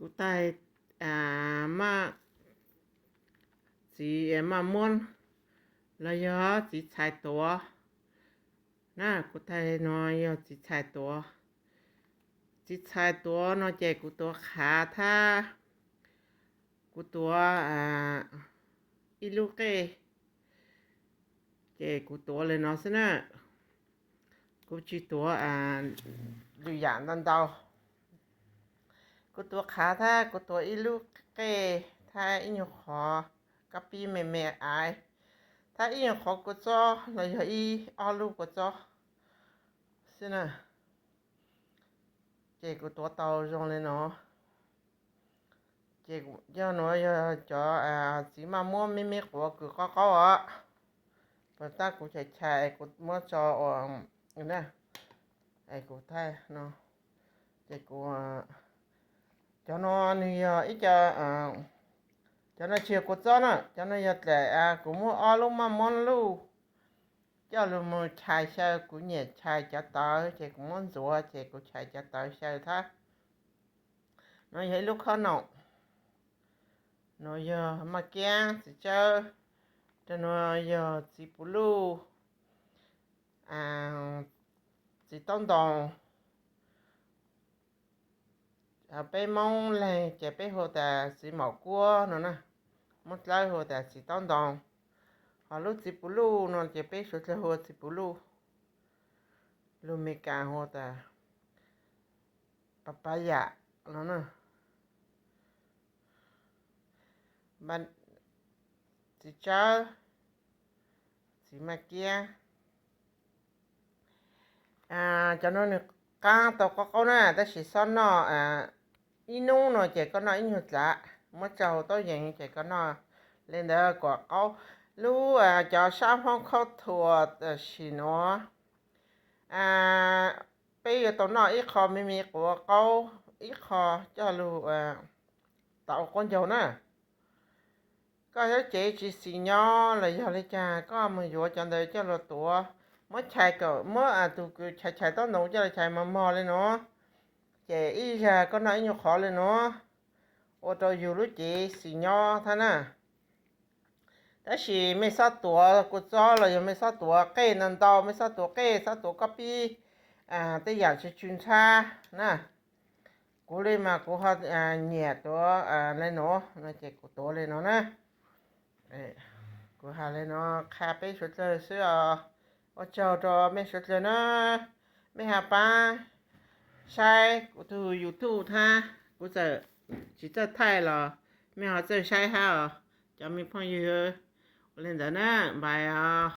Kuv taig maj, txiv maj muab los yog txiv txhais tuav na. Kuv taig no yog txiv txhais tuav. Txiv txhais tuav no ces kuv tuav qhav thab kuv tuav ib lub qej. Ces kuv tuav li no xwb na. Kuv tsis tuav lwm yam ntau ntau. Kuv tuav qhav thab kuv tuav ib lub qej thab ib nyuag qhov kab pib me me aiv, thab ib nyuag qhov kua txob los yog ib ob lub kua txob xwb na. Ces kuv tuav tau zoo li no. Ces yog nuav yog cov txiv maj muab me me quav kws qaub qaub os. Puas tab kuv chais chais kuv muab tso ua, kuv thaij no. Ces kuv, cov no nws yog ib co, cov no tsis yog kua txob na, cov no yog dlaim. Kuv muab ob lub maj mob luj coj lug mus chais xyaw. Kuv nyiam chais cov tawv ces kuv muab ntxuav ces kuv chais cov tawv xyaw thab. No yog ib lub khob noom. No yog maj kiab, txiv tsawb. Rau no yog txiv puv luj, txiv taub ntoos. Peb Moob leeg ces peb hu tas txiv maum kuab no na. Moob dlawb hu tas txiv taub ntoos. Ho lub txiv puv luj no ces peb suav dlawg hu txiv puv luj. Lus Mes Kas hu tas papaya no na. Txiv tsawb, txiv maj kiab. Cov no nws qaab tau qaub qaub na, tab sis xob noj ib nub no ces koj noj ib nyuag dlav, muab tso hauv taub yees ces koj noj li ntawd kom qaub. Lub, cov sab Hmoob khaub thuas tam sim nuav, peb yuav tau noj ib qho me me quav qaub, ib qho coj lug tau ua qaub ncaug na. Koj yuav cev tsis xis nyob los yog li cas koj mus yuav cov ntawd coj lug tuav, muab chais kom muab tus kws chais chais taub ntoos coj lug chais mos mos li nuav, ces ib zag koj noj ib nyuag qhov li nuav, ua rau yug lub cev xis nyob thab na. Tab sis mej xob tuav kua txob los yog mej xob tuav qej ntau ntau, mej xob tuav qej, xob tuav koj pib tej yam tsis tsw ntxhab na. Kuv li mas kuv ho nyiam tuav li nuav no ces kuv tuav li no na. Kuv has li no qha peb suav dlawg xwb os. Ua tsaug rau mej suav dlawg na. Mej ho pab saib kuv tug YouTube thab, kuv txawm tsis txawj thaij los mej ho txawj saib hab os cov me phooj ywg. Ua li ntawd na, npais os.